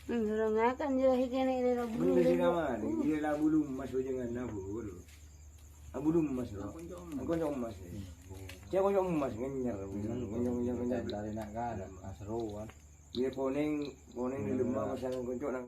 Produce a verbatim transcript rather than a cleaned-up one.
Dorong ngakan jârèya kènè' rèya bulu. Bulu sing aman, iyâ la bulu emmas bâjângan, bulu. Ah, bulu emmas, lo. Konco emmas. Konco emmas, ya. Cè' konco emmas, ngènyèr. Konco, konco, konco. Cari nak kan, asruan. Iyâ, konèng, konèng di lemah, pasangan konco nang